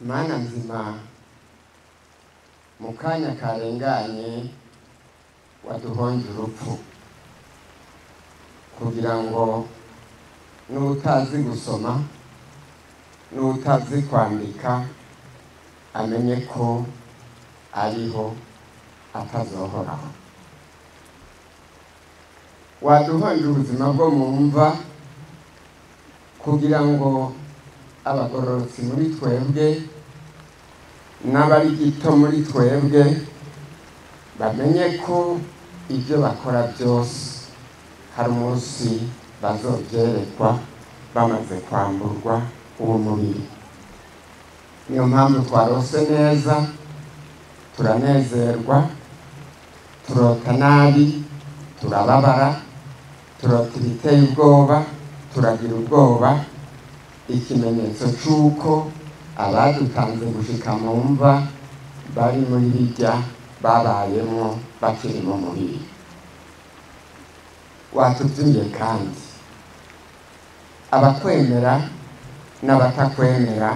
Mana nzima, mu kanya karenganye waduhonje urupfu kugira ngo n'utazi gusoma n'utazi kwandika amenye ko ariho atazohoraho. Waduhonje ubuzima bwo mu mva kugira ngo abagororotsi muri twebwe n'abari gito muri twebwe bamenye ko ibyo bakora byose hari umunsi bazovyerekwa bamaze kwamburwa uwo mubiri. Niyo mpamvu twarose neza, turanezerwa, turota nabi, turababara, turota ibiteye ubwoba, turagira ubwoba, ikimenyetso c'uko abadutanze gushika mu mva bari muri birya babayemwo bakiri mu mubiri. Watubwiye kandi abakwemera n'abatakwemera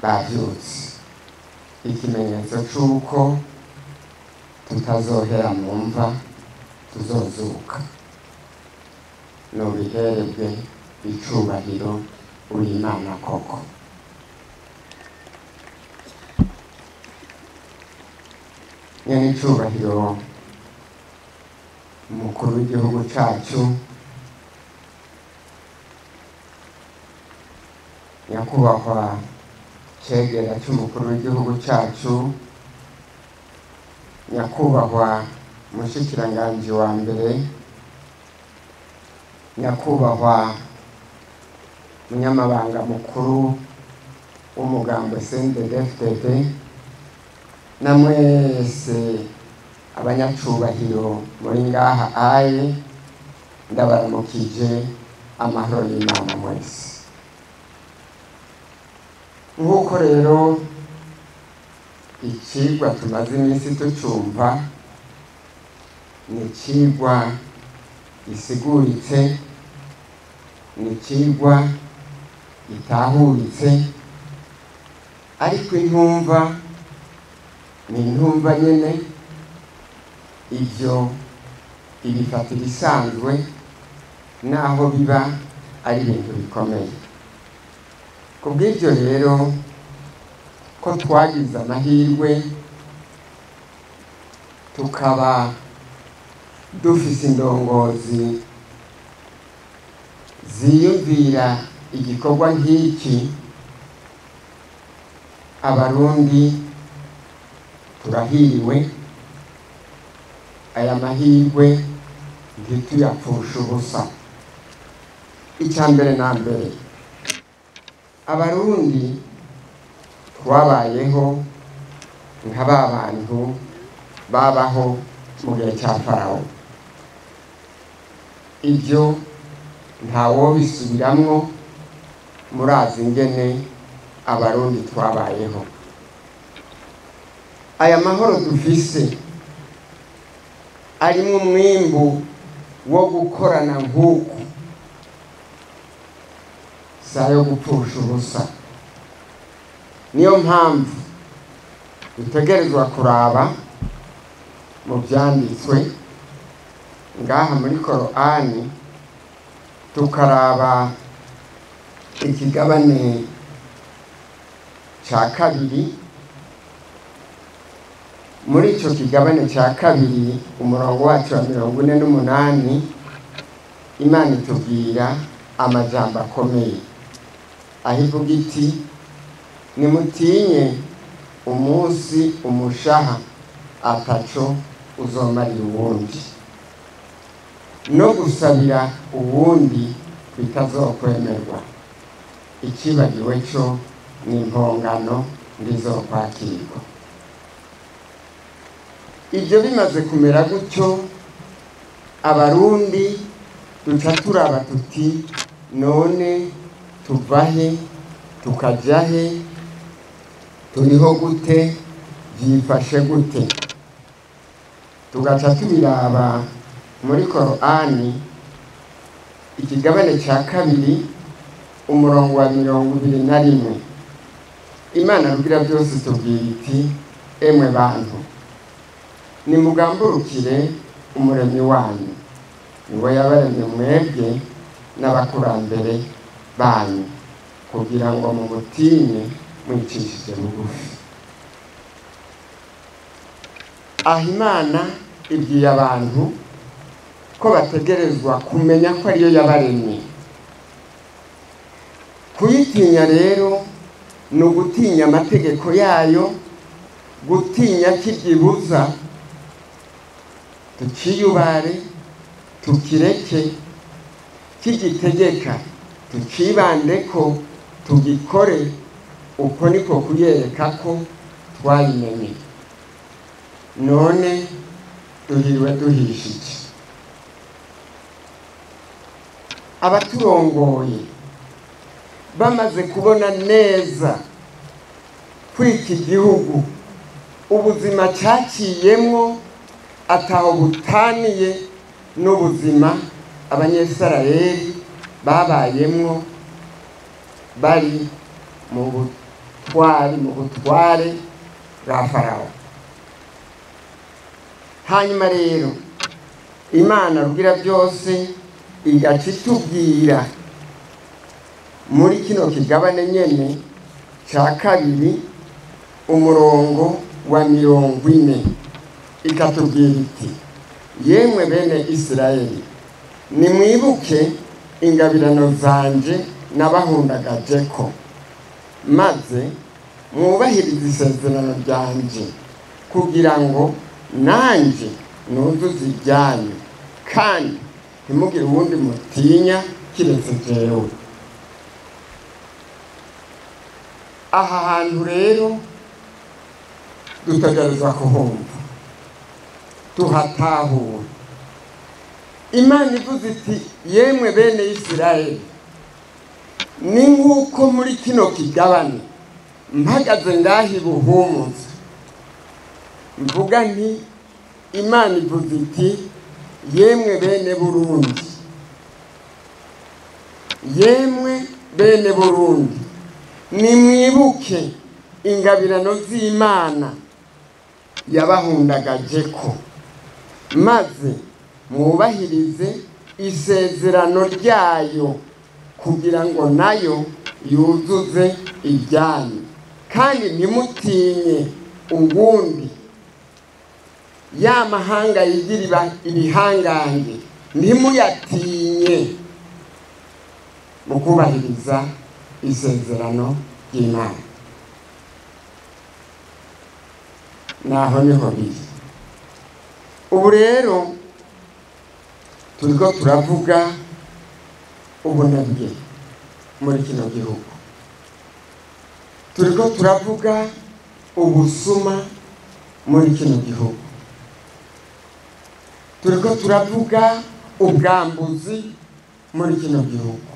bavyutse, ikimenyetso c'uko tutazohera mu mva, tuzozuka. Nubiherebwe icubahiro uri Imana koko. Nyene icubahiro umukuru w'igihugu cacu, nyakubahwa cegera c'umukuru w'igihugu cacu, nyakubahwa mushikiranganji wa mbere, nyakubahwa munyamabanga mukuru w'umugambwe CNDD-FDD, na mwese abanyacubahiro muri ngaha aye, ndabaramukije amahoro y'Imana mwese. Nk'uko rero icigwa tumaze iminsi tucumva, ni icigwa gisiguritse, ni icigwa gitahuritse, ariko intumva ni intumva nyene, ivyo ibifata ibisanzwe naho biba ari ibintu bikomeye. Kubw'ivyo rero ko twagize amahirwe tukaba dufise indongozi ziyumvira igikorwa nk'iki, Abarundi turahiriwe, aya mahirwe ntituyapfushe ubusa. Icya mbere na mbere, Abarundi twabayeho nka ba bantu babaho mu gihe cya Farawo. Ibyo ntawobisubiramwo, murazi ingene Abarundi twabayeho. Aya mahoro dufise arimwo umwimbu wo gukorana nk'uku, si ayo gupfusha ubusa. Niyo mpamvu dutegerezwa kuraba mu vyanditswe ngaha muri Korani, tukaraba ikigabane ca kabiri. Muri ico kigabane ca kabiri, umurongo wacu wa 48, Imana itubwira amajambo akomeye aho ivuga iti: nimutinye umunsi umushaha ataco uzomarira uwundi, no gusabira uwundi bitazokwemerwa, icibagiwe co ni impongano ndizokwakirwa. Ibyo bimaze kumera gutyo, Abarundi duca turaba tuti none tuvahe tukajahe, turiho gute, vyifashe gute? Tugaca tubiraba muri Korani ikigabane ca kabiri, umurongo wa 21. Imana rugira byose tubwira iti emwe bantu nimugamburukire umuremyi wanyu, niwe yabaremye mwebwe n'abakurambere banyu, kugira ngo mumutinye mwicishije bugufi. Aho Imana ibwiye abantu ko bategerezwa kumenya ko ariyo yabaremye. Kuyitinya rero ni ugutinya amategeko yayo, gutinya kigibuza tukiyubare tukireke, kigitegeka tukibandeko tugikore. Uko niko kuyereka ko twayimenye. None duhiriwe duhishije. Abaturongoye bamaze kubona neza kw'iki gihugu ubuzima caciyemwo ataho butaniye n'ubuzima Abanyesirayeli babayemwo bari mu butware bwa Farawo. Hanyuma rero Imana rugira byose igaca itubwira muri kino kigabane nyene ca kabiri umurongo wa 40, ikatubwira iti yemwe bene Isirayeli nimwibuke ingabirano zanje nabahundagajeko, maze mwubahirize isezerano ryanje, kugira ngo nanje nuzuze ibyanyu, kandi ntimugire uwundi mutinya kiretse jewe. Aha hantu rero dutegerezwa kuhumva tuhatahura. Imana ivuze iti yemwe bene Isirayeli, ni nk'uko muri kino kigabane mpagaze ngaha ibuhumuza mvuga nti Imana ivuze iti yemwe bene Burundi, yemwe bene Burundi, nimwibuke ingabirano z'Imana yabahundagajeko, maze mwubahirize isezerano ryayo, kugira ngo nayo yuzuze ibyanyu, kandi ntimutinye uwundi. Ya mahanga yigira ibihangange ntimuyatinye mu kubahiriza isezerano ry'Imana. Naho niho biri. Ubu rero turiko turavuga ubunebwe muri kino gihugu, turiko turavuga ubusuma muri kino gihugu, turiko turavuga ubwambuzi muri kino gihugu,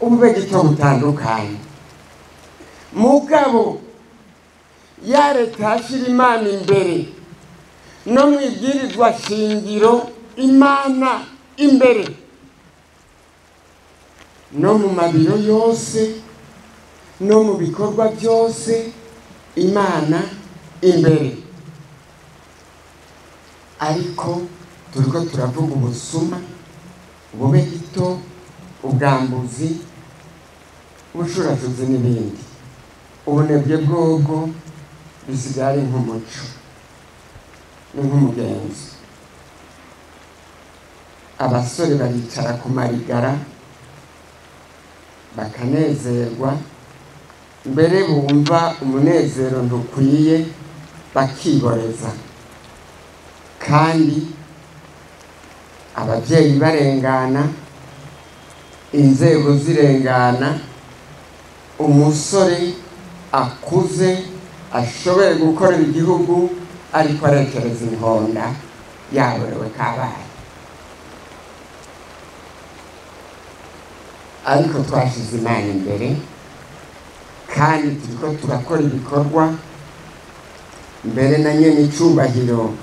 ububegito butandukanye. Mugabo ya leta yashira Imana imbere, no mwibwirizwa shingiro Imana imbere, no mu mabiro yose, no mu bikorwa byose Imana imbere. Ariko turiko turavuga ubusuma, ububegito, ubwambuzi, ubushurashuzi n'ibindi. Ubunebwe bwobwo bisigaye ari nk'umuco, ni nk'umugenzo. Abasore baricara ku marigara bakanezerwa, mbere bumva umunezero ntukwiye bakiboreza, kandi ababyeyi barengana, inzego zirengana, umusore akuze ashoboye gukorera igihugu ariko arekereza inkonda yaborewe kabaye. Ariko twashize Imana imbere, kandi turiko turakora ibikorwa. Mbere na nyene icubahiro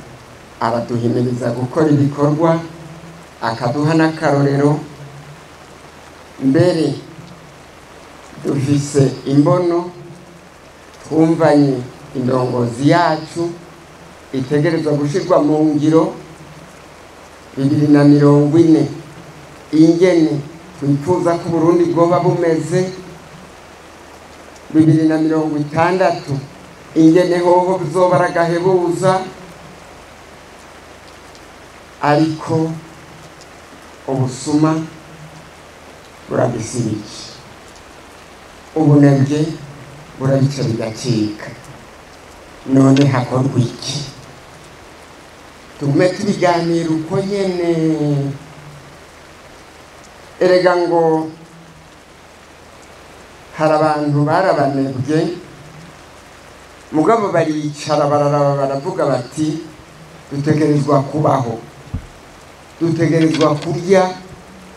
araduhimiriza gukora ibikorwa, akaduha n'akarorero. Mbere dufise imbono Twumvanye indongozi yacu itegerezwa gushirwa mu ngiro 2040, ingene twifuza ko Burundi bwoba bumeze 2060, ingene hoho bizoba aragahebuza. Ariko ubusuma buragisibije, ubunebwe burabica bigacika. None hakorwa iki? Tugume tubiganira uko nyene. Erega ngo hari abantu barabanebwe, mugabo baricara bararaba baravuga bati dutegerezwa kubaho, dutegerezwa kurya,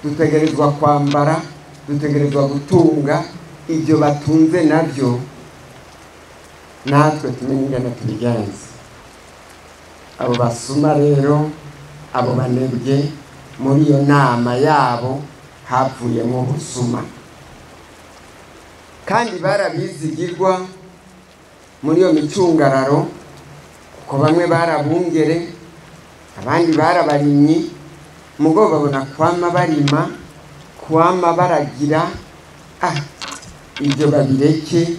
dutegerezwa kwambara, dutegerezwa gutunga. Ibyo batunze navyo natwe tumenye ingene tubigenza. Abo basuma rero, abo banebwe, muri iyo nama yabo havuyemo ubusuma, kandi barabizigirwa muri iyo micungararo, kuko bamwe barabungere abandi barabarimyi. Mugo babona kwama barima, kwama baragira, ibyo babireke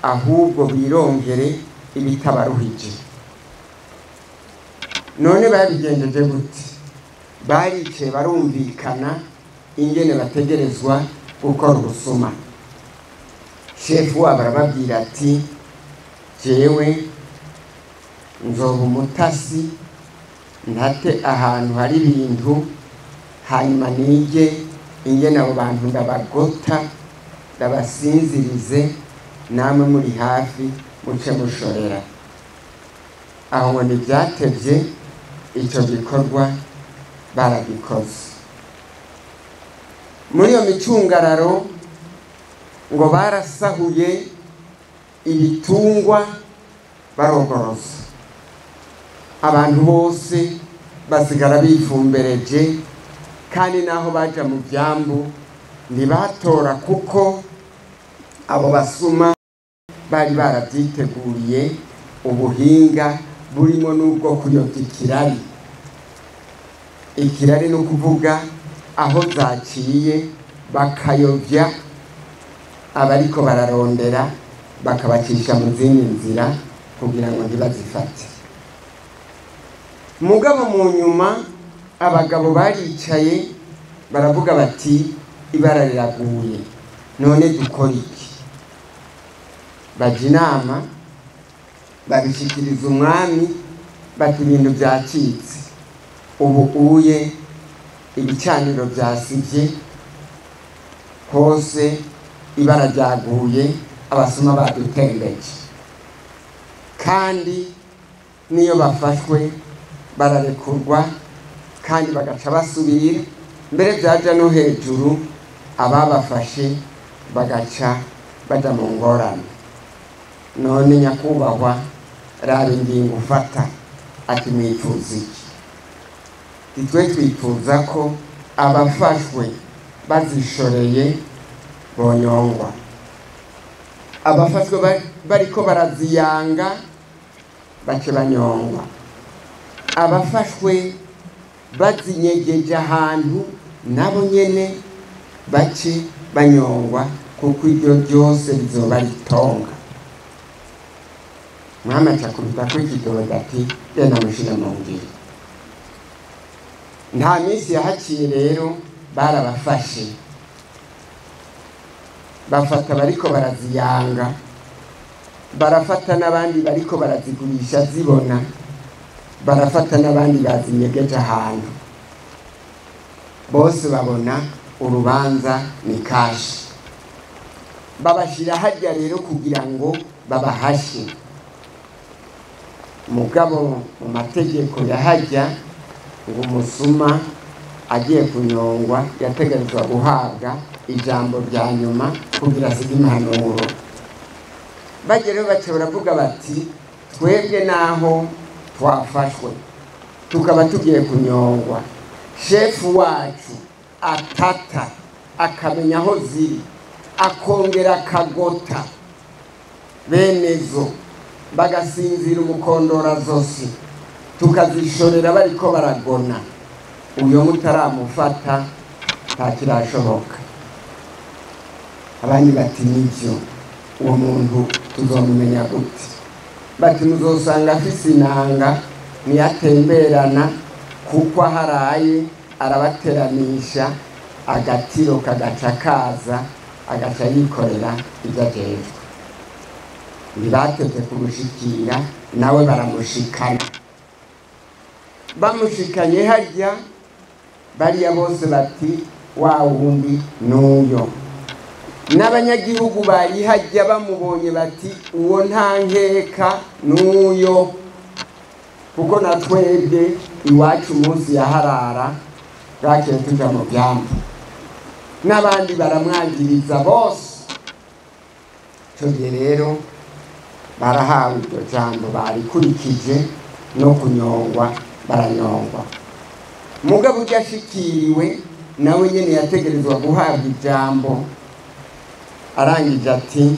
ahubwo birongere ibitabaruhije. None babigenjeje gute? Baricaye barumvikana ingene bategerezwa gukora ubusuma. Shefu wabo arababwira ati jewe nzoba umutasi, ntate ahantu hari ibintu, hanyuma nige ingene abo bantu ndabagota, ndabasinzirize, namwe muri hafi muce mushorera. Aho ngo ntibyatevye, ico gikorwa baragikoze. Muri iyo micungararo ngo barasahuye ibitungwa barogoroza, abantu bose basigara bifumbereje, kandi naho baja mu byambu ntibatora, kuko abo basuma bari barabyiteguriye ubuhinga burimo n'ubwo kuyobya ikirari. Ikirari ni ukuvuga aho zaciye bakayobya abariko bararondera, bakabacisha mu zindi nzira kugira ngo ntibazifate. Mugabo mu nyuma abagabo baricaye baravuga bati ibara riraguye, none dukora iki? Baja inama babishikiriza umwami bati ibintu byacitse, ubu uye ibicaniro byasivye hose, ibara ryaguye, abasuma badutembeje, kandi niyo bafashwe bararekurwa kandi bagaca basubira. Mbere byaja no hejuru, ababafashe bagaca baja mu ngorane. None nyakubahwa, raba ingingo ufata. Ati mwifuza iki? Twe twifuza ko abafashwe bazishoreye bonyongwa, abafashwe bariko baraziyanga bace banyongwa, abafashwe bazinyegeje ahantu nabo nyene bace banyongwa, kuko ibyo byose bizoba ritonga. Mwami aca kuri ikidodo ati genda mushire mu ngiro. Nta minsi yahaciye rero barabafashe, bafata bariko baraziyanga, barafata n'abandi bariko barazigurisha zibona, barafata n'abandi bazinyegeje ahantu. Bose babona urubanza ni kashi. Babashira harya rero kugira ngo babahashe. Mugabo mu mategeko yahajya ngo umusuma agiye kunyongwa yategerezwa guhabwa ijambo rya nyuma kugira asige impanuro. Bagere bace baravuga bati twebwe naho twafashwe tukaba tugiye kunyongwa, shefu wacu atata akamenya aho ziri, akongera akagota, benezo bagasinzira umukondora zosi tukazishorera bariko baragona, uyo mutaramufata ntakirashoboka. Abandi bati nivyo, uwo muntu tuzomumenya gute? Bati muzosanga afise inanga niyatemberana, kuko aharaye arabateramisha agatiro kagaca kaza agaca yikorera ibyo ajejwe. Ntibatevye kumushikira, nawe baramushikana. Bamushikanye harya bariya bose bati wa wundi n'uyo. N'abanyagihugu bari hajya bamubonye bati uwo nta nkeka n'uyo, kuko na twebwe iwacu umunsi yaharara bwakeye tuja mu byambu. N'abandi baramwangiriza bose. Ico gihe rero barahawe iryo jambo, barikurikije no kunyongwa baranyongwa. Mugabo urya ashikiriwe nawe nyene yategerezwa guhabwa ijambo. Arangije ati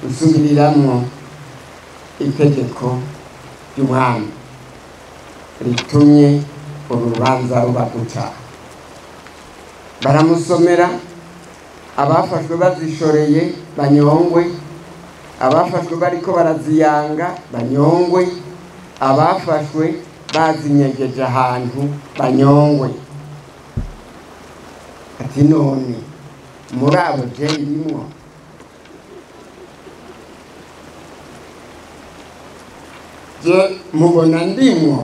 nsubiriramwo itegeko ry'umwami ritumye uru rubanza ruba guca. Baramusomera, abafashwe bazishoreye banyongwe, abafashwe bariko baraziyanga banyongwe, abafashwe bazinyegeje ahantu banyongwe. Ati none muri abo je ndimwo? Je mubona ndimwo?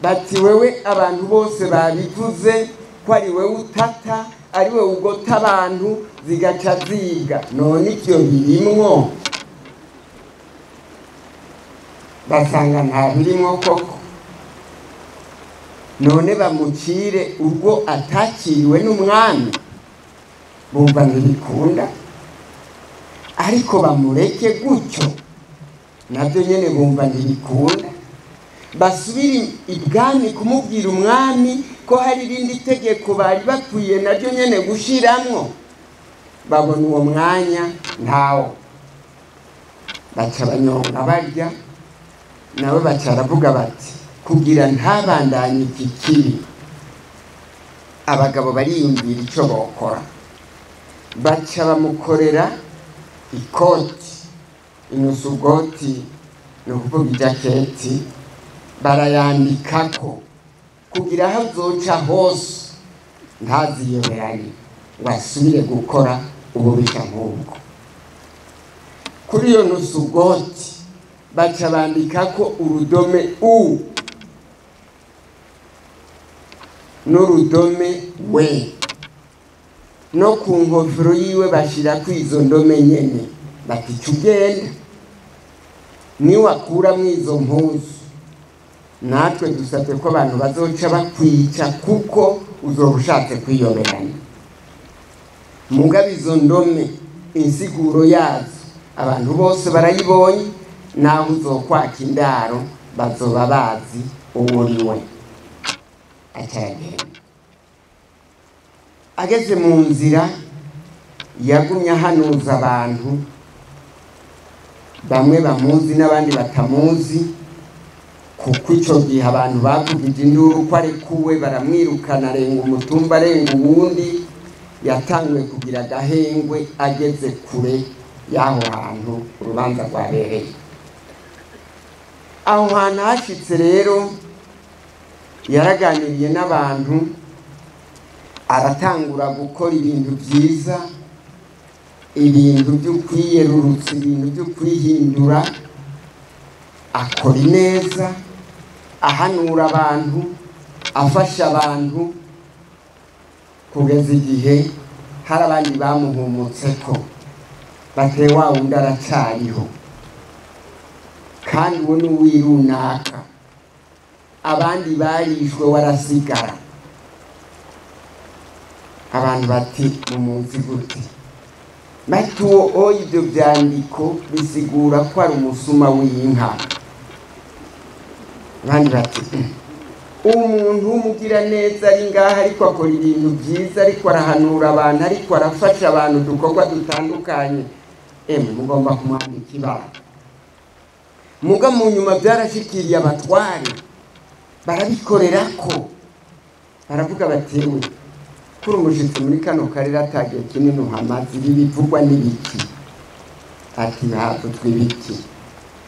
Bati wewe abantu bose babivuze ko ari wewe utata, ari wewe ugota abantu zigaca ziga, none ivyo birimwo? Basanga nta birimwo koko. None bamucire urwo atakiriwe n'umwami, bumva ntibikunda, ariko bamureke gutyo nabyo nyene bumva ntibikunda. Basubire ibwami kumubwira umwami ko hari irindi tegeko bari bakwiye naryo nyene gushiramwo, babona uwo mwanya ntawo. Baca banyonga barya, nabo baca baravuga bati kugira ntabandanye iki kibi. Abagabo bariyumvira ico bokora, baca bamukorera ikoti, inusugoti, ni ukuvuga ijaketi, barayandikako kugira aho azoca hose ntaziyoberanye ngo asubire gukora ububisha nk'ubwo. Kuri iyo nusugoti baca bandikako urudome U n'urudome W, no ku nkofero yiwe bashirako izo ndome nyene, bati ca ugenda niwakuramwo izo mpuzu natwe dusabye ko abantu bazoca bakwica kuko uzoba ushatse kwiyoberanya. Mugabo izo ndome insiguro yazo abantu bose barayibonye, naho uzokwaka indaro bazoba bazi uwo uriwe. Acaragenda. Ageze mu nzira yagumye ahanuza abantu, bamwe bamuzi n'abandi batamuzi, kuko ico gihe abantu bavugije induru ko arekuwe, baramwirukana arenga umutumba arenga uwundi. Yatanguye kugira agahengwe ageze kure y'aho hantu urubanza rwabereye. Aho hantu hashitse rero yaraganiriye n'abantu, aratangura gukora ibintu vyiza, ibintu vy'ukwiyerurutsa, ibintu vy'ukwihindura, akora ineza, ahanura abantu, afasha abantu, kugeza igihe hari abandi bamuhumutseko bati wa wundi aracariho, kandi uwo ni uw'irunaka, abandi barishwe warasigara. Abantu bati mumuzi gute? Bati uwo oya ivyo vyandiko bisigura ko ari umusuma w'inka. Abandi bati umuntu w'umugira neza ari ngaha ariko akora ibintu vyiza, ariko arahanura abantu, ariko arafasha abantu udukorwa dutandukanye, Emwe mugomba kumwambika ibara. Muga mu nyuma byarashikiriye abatware, barabikorerako, baravuga bati we kuri umushitsi muri kano karere atagiye kinini uhamaze, ibi bivugwa n'ibiki? Ati havuzwe ibiki?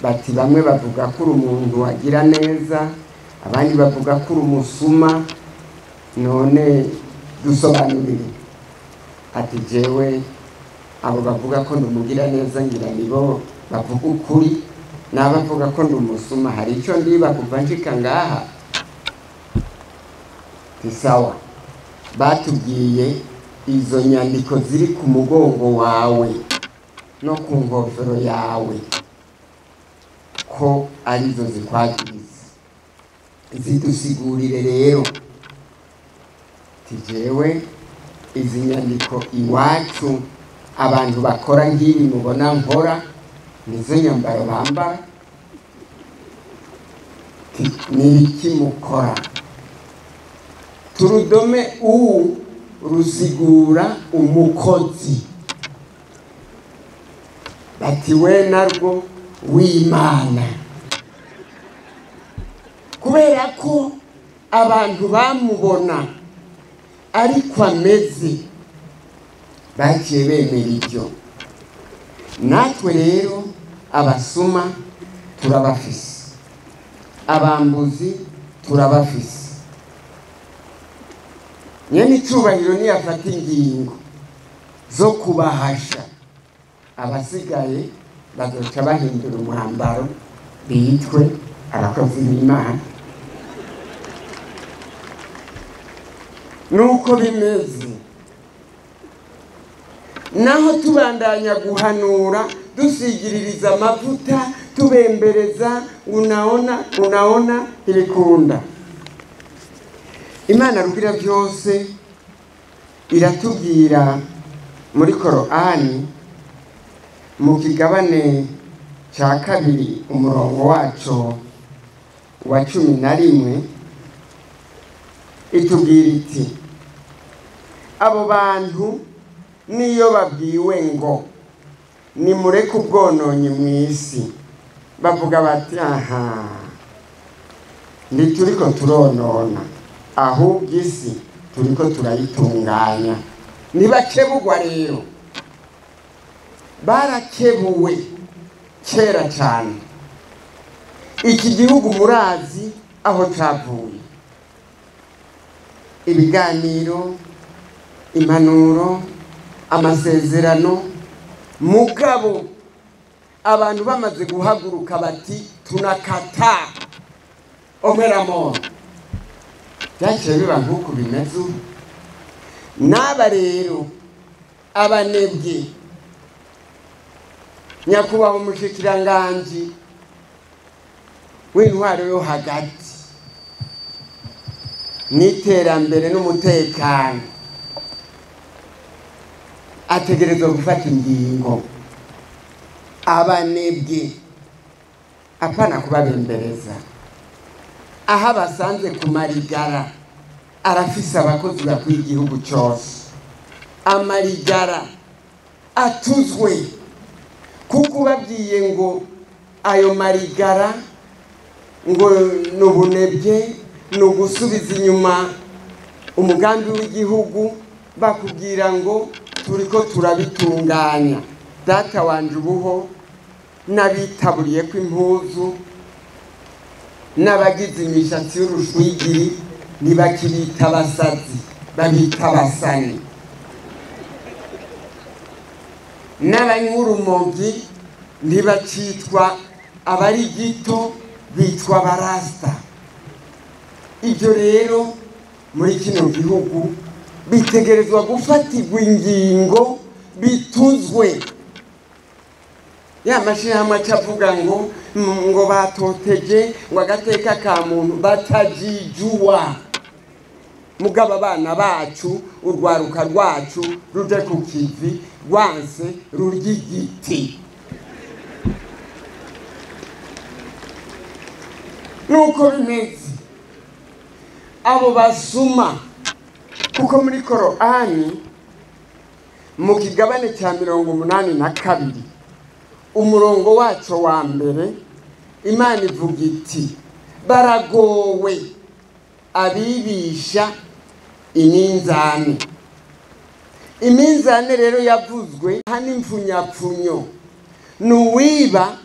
Bati bamwe bavuga ko uri umuntu agira neza, abandi bavuga ko uri umusuma, none dusobanurire. Ati jewe abo bavuga ko ndumugira neza ngira nibo bavuga ukuri, n'abavuga ko ndi umusuma hari icyo ndiba kuva nshika ngaha. Ti sawa, batubwiye izo nyandiko ziri ku mugongo wawe no ku ngofero yawe ko arizo zikwagiriza, zidusigurire rero. Ti jewe izi nyandiko iwacu abantu bakora nk'ibi mubona nkora nizo nyambaro bambara, ni iki mukora? Turudome u rusigura umukozi, bati we narwo w'Imana. Kubera ko abantu bamubona ariko ameze, baciye bemera ibyo. Natwe rero abasuma turabafise, abambuzi turabafise. Nyene icubahiro niyafata ingingo zo kubahasha, abasigaye bazoca bahindura umwambaro bitwe abakozi b'Imana. Nuko bimeze. Naho tubandanya guhanura, dusigiririza amavuta, tubembereza, unaona unaona ibikunda. Imana rugira byose iratubwira muri Korani mu kigabane cya 2 umurongo waco wa 11, itubwira iti abo bantu niyo babwiwe ngo nimureke ubwononyi mu isi, bavuga bati aha ntituriko turonona, ahubwo isi turiko turayitunganya. Ntibakebugwa rero, barakebuwe kera cyane. Iki gihugu murazi aho cavuye, ibiganiro, impanuro, amasezerano. Mugabo abantu bamaze guhaguruka bati tunakata omeramo, byaciye biba nk'uko bimeze ubu. N'aba rero abanebwe, nyakubahwa umushikiranganji w'intwaro yo hagati n'iterambere n'umutekano, ategerezwa gufata ingingo. Abanebwe apana kubabembereza, aho abasanze ku marigara arafise abakozi bakwiye igihugu cyose. Amarigara atuzwe, kuko babwiye ngo ayo marigara ngo n'ubunebwe ni ugusubiza inyuma umugambi w'igihugu, bakubwira ngo turiko turabitunganya. Data wanje ubuho n'abitaburiye ko impuzu n'abagize imishatsi y'urushwigiri ntibakibita abasazi, babita abasani. N'abanywa urumogi ntibacitwa abari gito, bitwa abarasta. Ibyo rero muri kino gihugu bitegerezwa gufatirwa ingingo bituzwe. Ya mashirahamwe acavuga ngo ngo batoteje ngo agateka ka muntu, batajijua. Mugabo abana bacu, urwaruka rwacu ruje ku kivi rwanse rurya igiti. Nuko bimeze. Abo basuma, kuko muri Korani mu kigabane cya 82 Umurongo wacu wa mbere, Imana ivuga iti baragowe abibisha iminzane. Iminzane rero yavuzwe hano impfunyapfunyo, nuwiba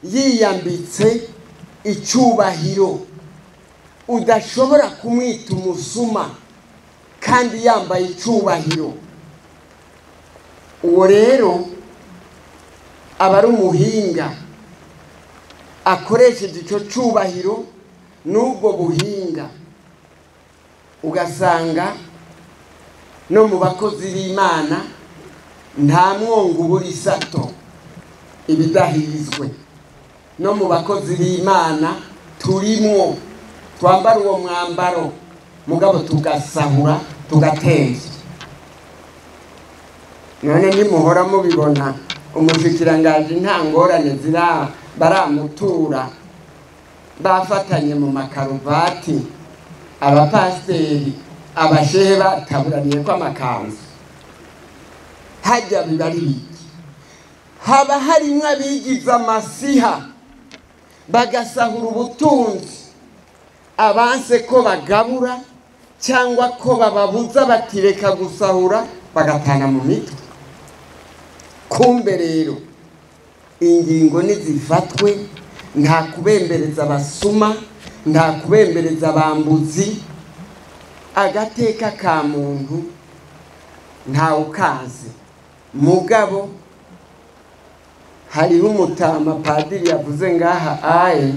yiyambitse icyubahiro, udashobora kumwita umusuma kandi yambaye icyubahiro. Uwo rero aba ari umuhinga akoresheje icyo cyubahiro n'ubwo buhinga, ugasanga no mu bakozi b'Imana nta mwongo ubura isato ibidahizwe. No mu bakozi b'Imana turimwo twambara uwo mwambaro, mugabo tugasahura tugatemvya. None nimuhora mubibona umushikiranganji nta ngorane zira baramutura, bafatanye mu makaruvati, abapasiteri abashehe bataburaniye ko amakanzu. Hajya biba ari biki? Haba harimwo abigize amasiha bagasahura ubutunzi, abanse ko bagabura cyangwa ko bababuza batireka gusahura, bagatana mu mitwe. Kumbe rero ingingo nizifatwe, nta kubembereza abasuma, nta kubembereza abambuzi. Agateka ka muntu nta ukazi. Mugabo hariho umutama padiri yavuze ngaha aye,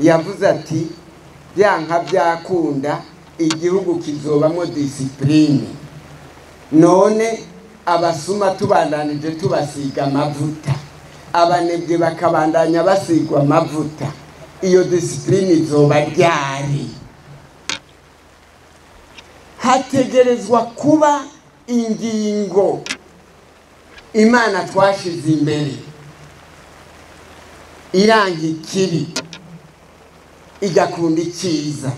yavuze ati byanka byakunda igihugu kizobamwo discipline. None abasuma tubandanije tubasiga amavuta, abanebwe bakabandanya basigwa amavuta, iyo discipline izoba ryari? Hategerezwa kuba ingingo Imana twashize imbere iranga ikibi igakunda icyiza,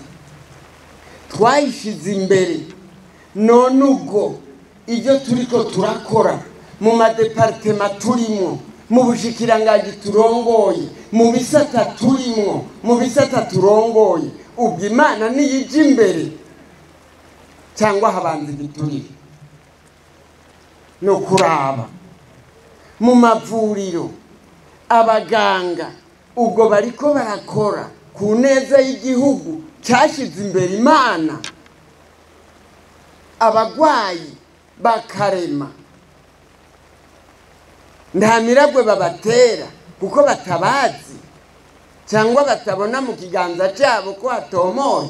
twayishize imbere. None ubwo ibyo turiko turakora mu madepartema turimo, mu bushikiranganji turongoye, mu bisata turimo, mu bisata turongoye, ubwo Imana niyije imbere cyangwa habanza igiturire? No kuraba mu mavuriro abaganga ubwo bariko barakora ku neza y'igihugu cyashize imbere Imana, abagwayi bakarema nta miragwe babatera kuko batabazi cyangwa batabona mu kiganza cyabo ko hatomoye.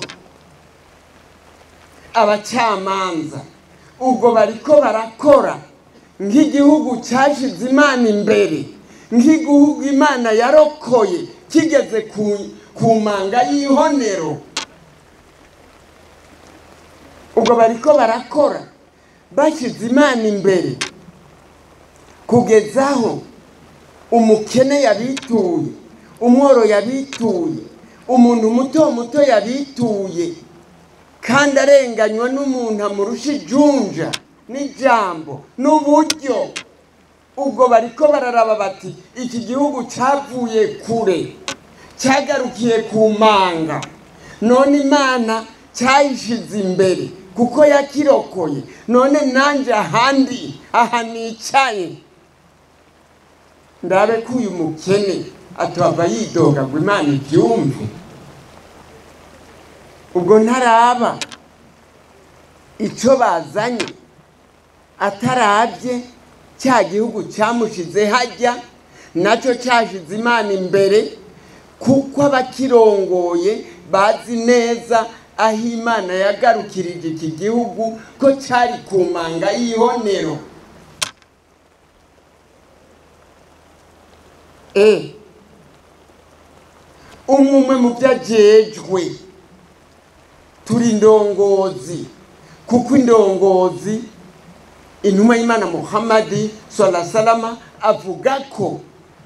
Abacamanza ubwo bariko barakora nk'igihugu cyashize Imana imbere, nk'igihugu Imana yarokoye kigeze ku manga y'ihonero, ubwo bariko barakora bashize Imana imbere kugezaho umukene yabituye, umworo yabituye, umuntu muto muto yabituye, kandi arenganywa n'umuntu amurusha ijunja n'ijambo n'uburyo. Ubwo bariko bararaba bati iki gihugu cyavuye kure, cyagarukiye ku manga, none Imana cyayishize imbere kuko yakirokoye, none nanje ahandi aha nicaye ndabe ko uyu mukene atava yidoga ngo Imana ibyumve. Ubwo ntaraba icyo bazanye, atarabye cya gihugu cyamushize hajya nacyo cyashize Imana imbere, kuko abakirongoye bazi neza aho Imana yagarukirije iki gihugu ko cyari ku manga y'ihonero. Umwe mu byajejwe turi indongozi, kuko indongozi intumwa y'Imana Muhammad sallallahu alaihi wasallam avuga ko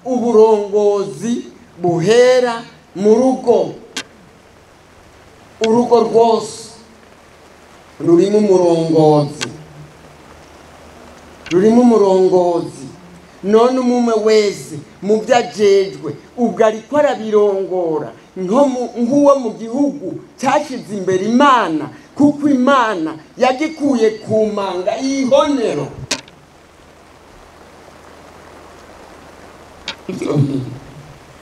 uburongozi buhera mu rugo. Urugo rwose rurimo umurongozi, rurimo umurongozi. None umwe wese mu byo ajejwe ubwo ariko arabirongora nk'uwo mu gihugu cyashyize imbere Imana, kuko Imana yagikuye ku manga y'ihonero. Ibyo bintu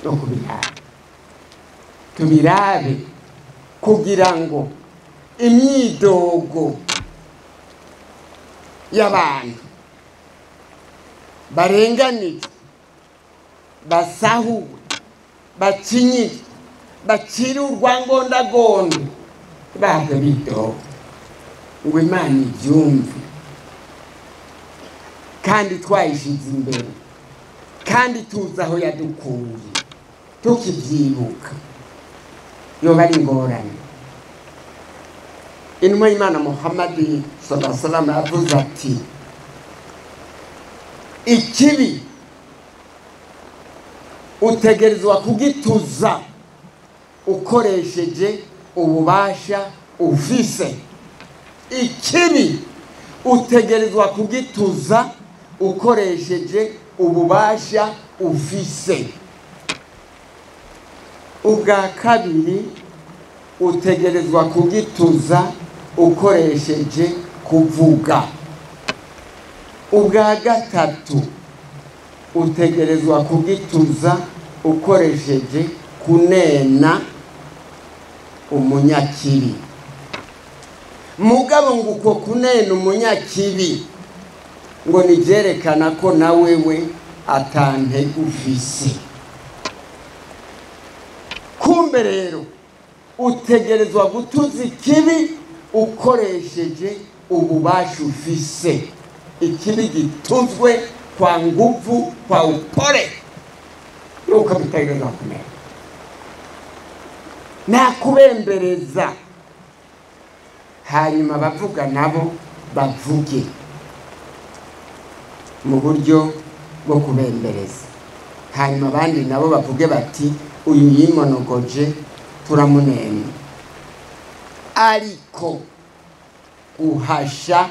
no kubiraba, tubirabe kugira ngo imyidogo y'abantu barenganijwe, basahuwe, bacinyijwe, bacira urwangondagondo, bahave bidoga ngo Imana ibyumve, kandi twayishize imbere, kandi tuzi aho yadukuye, tukibyibuka yoba ari ingorane. Intumwa y'Imana Muhammad sallallahu alaihi wasallam yavuze ati ikibi utegerezwa kugituza ukoresheje ububasha ufise. Ikibi utegerezwa kugituza ukoresheje ububasha ufise. Ubwa kabiri utegerezwa kugituza ukoresheje kuvuga. Ubwa gatatu utegerezwa kugituza ukoresheje kunena umunyakibi. Mugabo ngo uko kunena umunyakibi ngo nivyerekana ko na wewe atante ufise. Kumbe rero utegerezwa gutuza ikibi ukoresheje ububasha ufise. Ikibi gituzwe kwa nguvu, kwa upole, nuko bitegerezwa kumera. Nta kubembereza. Hanyuma bavuga nabo bavuge mu buryo bwo kubembereza, hanyuma abandi nabo bavuge bati uyu yimonogoje turamunena. Ariko guhasha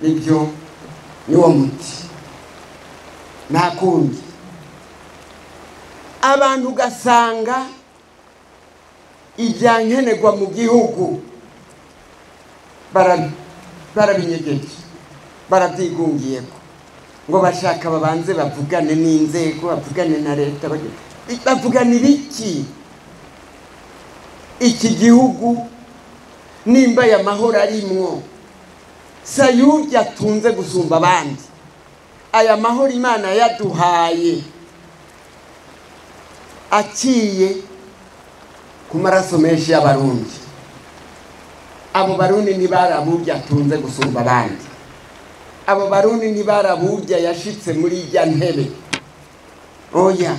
nibyo niwo muti, nta kundi. Abantu ugasanga ibyankenerwa mu gihugu barabinyegeje, barabyigungiyeko, ngo bashaka babanze bavugane n'inzego, bavugane na leta, bavugane ibiki? Iki gihugu nimba ya mahoro arimwo, sayurya atunze gusumba abandi. Aya mahoro Imana yaduhaye aciye ku maraso menshi y'abarundi. Abo barundi ntibaraburya atunze gusumba abandi. Abo barundi ntibaraburya yashitse muri irya ntebe. Oya,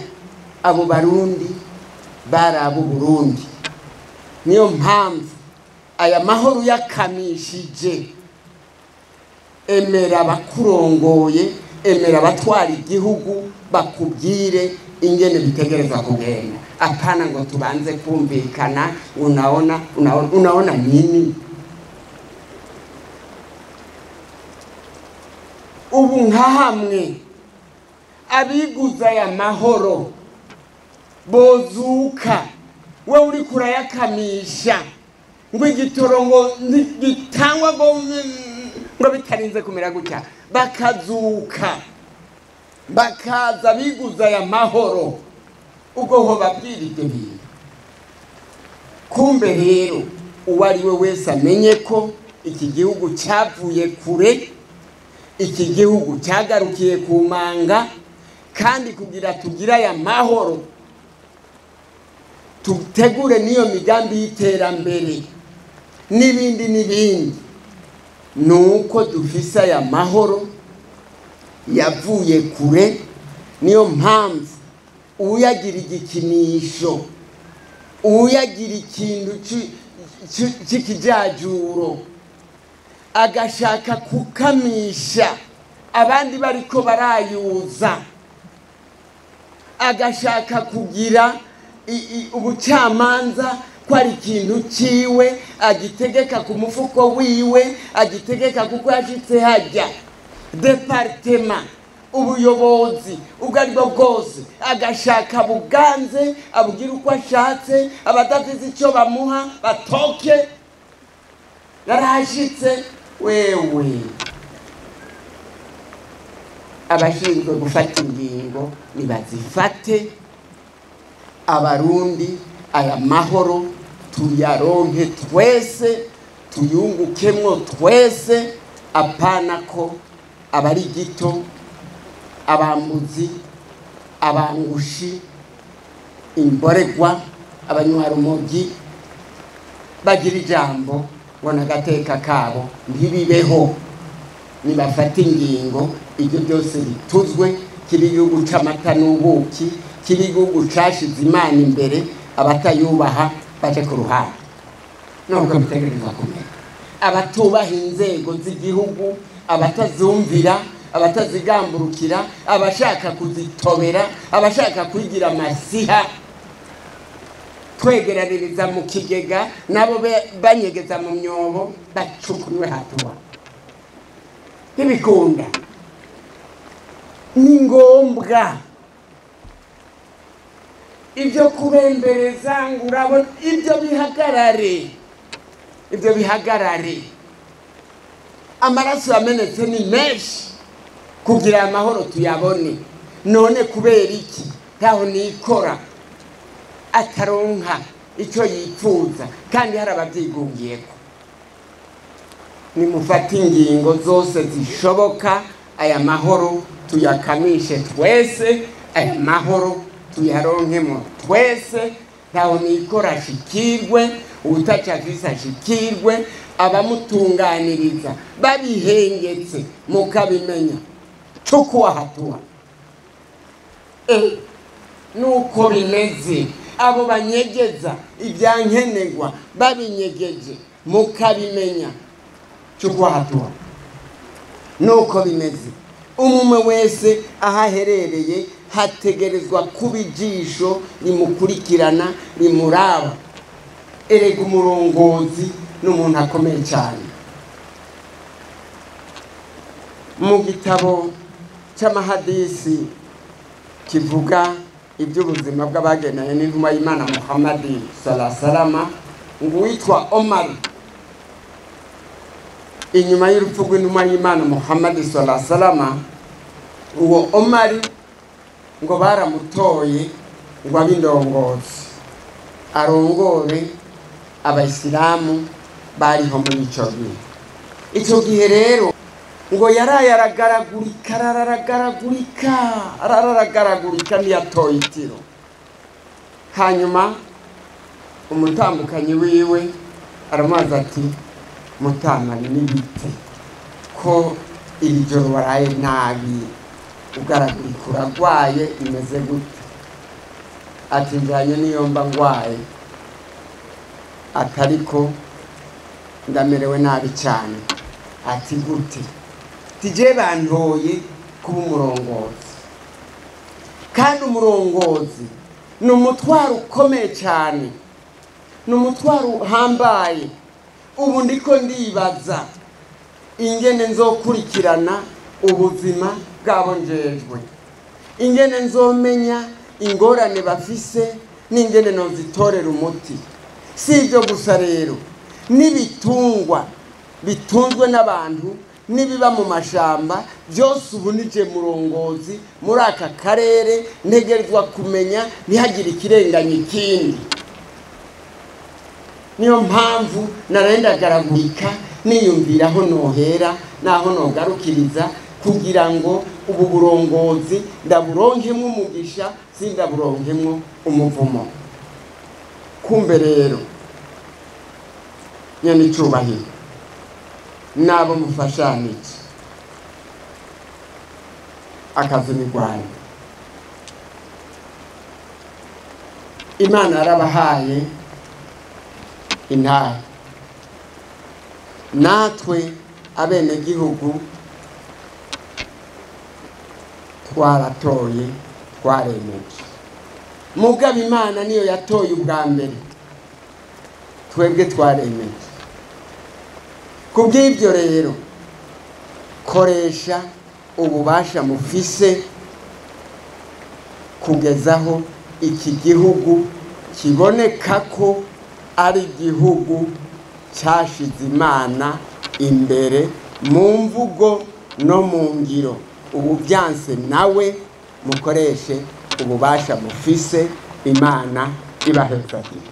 abo barundi barabo Burundi. Niyo mpamvu aya mahoro yakamishije. Emera abakurongoye, emera abatwara igihugu bakubwire ingene bitegerezwa kugenda. Apana ngo tubanze kumvikana, unaona, unaona, unaona nini? Ubu nka hamwe abiguza ya mahoro bozuka, we uri kurayakamisha ngo igitoro ngo gitangwa ngo bitarinze kumera gutya, bakazuka bakaza biguza ya mahoro, ubwo ho babwira ibyo bintu. Kumbe rero uwo ari we wese amenye ko iki gihugu cyavuye kure, iki gihugu cyagarukiye ku manga, kandi kugira tugira aya mahoro tutegure niyo migambi y'iterambere n'ibindi n'ibindi, nuko dufise aya mahoro yavuye kure. Niyo mpamvu uyagira igikinisho, uyagira ikintu cy'ikijajuro, agashaka kukamisha abandi bariko barayuza, agashaka kugira ubucamanza ko ari ikintu ciwe, agitegeka ku mufuko wiwe, agitegeka kuko yashitse hajya departema ubuyobozi ubwo aribwo bwose, agashaka buganze, abugira uko ashatse, abadafite icyo bamuha batoke. Yarashitse wewe. Abashinzwe gufata ingingo nibazifate, abarundi aya mahoro tuyaronke twese, tuyungukemwo twese, apana ko abari gito, abambuzi, abangushi, imboregwa, abanywarumogi bagira ijambo ngo nagateka kabo ntibibeho. Nibafate ingingo ibyo byose bituzwe. Kiri igihugu c'amata n'ubuki, kiri igihugu cashize Imana imbere, abatayubaha baje ku ruhande. Nubwo bitegerezwa kumera, abatubaha inzego z'igihugu, abatazumvira, abatazigamburukira, abashaka kuzitobera, abashaka kwigira amasiha, twegeraniriza mu kigega, nabo banyegeza mu myobo, bacukunywe hatuwa. Ntibikunda, ni ngombwa ibyo kubembereza ngo urabona ibyo bihagarare, ibyo bihagarare. Amaraso yamenetse ni menshi kugira amahoro tuyabone. None kubera iki ntaho nikora ataronka icyo yifuza kandi hari ababyigungiyeko? Nimufate ingingo zose zishoboka, aya mahoro tuyakamishe twese, aya mahoro tuyaronkemo twese. Ntaho nikora ashikirwe, utacafise ashikirwe, abamutunganiriza babihengetse mukabimenya, chukua hatua. Nuko bimeze, abo banyegeza ibyankenegwa babinyegeje mukabimenya, chukua hatua. Nuko bimeze, umwe wese ahaherereye hategerezwa kuba ijisho rimukurikirana, rimuraba. Erega umurongozi n'umuntu akomeye cyane. Mu gitabo cy'amahadisi kivuga iby'ubuzima bw'abagenanye n'intumwa y'Imana Muhammad sallallahu alaihi wasallam, ngo witwa Omar, inyuma y'urupfu rw'intumwa y'Imana Muhammad sallallahu alaihi wasallam, uwo Omar ngo baramutoye ngo abe indongozi, arongore abayisilamu bariho muri ico gihe. Ico gihe rero ngo yaraye aragaragurika, araragaragurika, araragaragurika, ntiyatoye itiro. Hanyuma umutambukanyi wiwe aramubaza ati, mutamani n'ibiti ko iri joro waraye nabi, ugaragurika, uragwaye, bimeze gute? Ati, njanye niyo mba ngwaye, atariko ndamerewe nabi cyane. Ati, gute? Tije bantoye kuba umurongozi, kandi umurongozi ni umutwaro ukomeye cyane, ni umutwaro uhambaye. Ubu ndiko ndibaza ingene nzokurikirana ubuzima bwabo njejwe, ingene nzomenya ingorane bafise n'ingene nozitorera umuti. Si ibyo gusa rero, n'ibitungwa bitunzwe n'abantu n'ibiba mu mashamba byose ubu nije murongozi muri aka karere, ntegerezwa kumenya ntihagire ikirenganya ikindi. Niyo mpamvu narendagaragurika, niyumvira aho nohera naho nogarukiriza, kugira ngo ubu burongozi ndaburonkemwo umugisha, sindaburonkemwo umuvumo. Kumbe rero nyene icubahiro nabo mufashanije akazi migwanya, Imana yarabahaye intahe, natwe abenegihugu twaratoye, twaremeje. Mugabo Imana niyo yatoye ubwa mbere, twebwe twaremeje. Kubw'ibyo rero, koresha Ububasha mufise kugezaho iki gihugu kiboneka ko ari igihugu cyashize Imana imbere mu mvugo no mu ngiro. Ubu byanse nawe mukoreshe ububasha mufise. Imana ibahezagire.